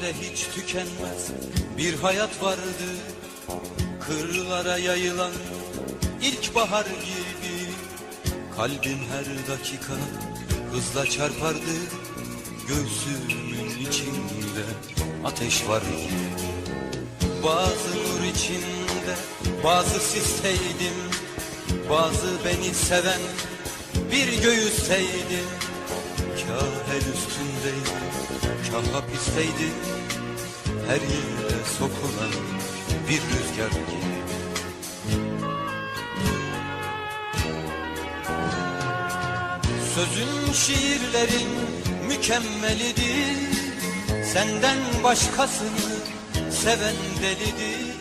Gözümde hiç tükenmez bir hayat vardı. Kırlara yayılan ilkbahar gibi. Kalbim her dakika hızla çarpardı. Göğsümün içinde ateş var gibi. Bazı nur içinde, bazı sisteydim. Bazı beni seven bir göğüsteydim. Kah el üstündeydim, kah hapisteydim. Her yere sokulan bir rüzgar gibi. Sözün şiirlerin mükemmelidir. Senden başkasını seven delidir.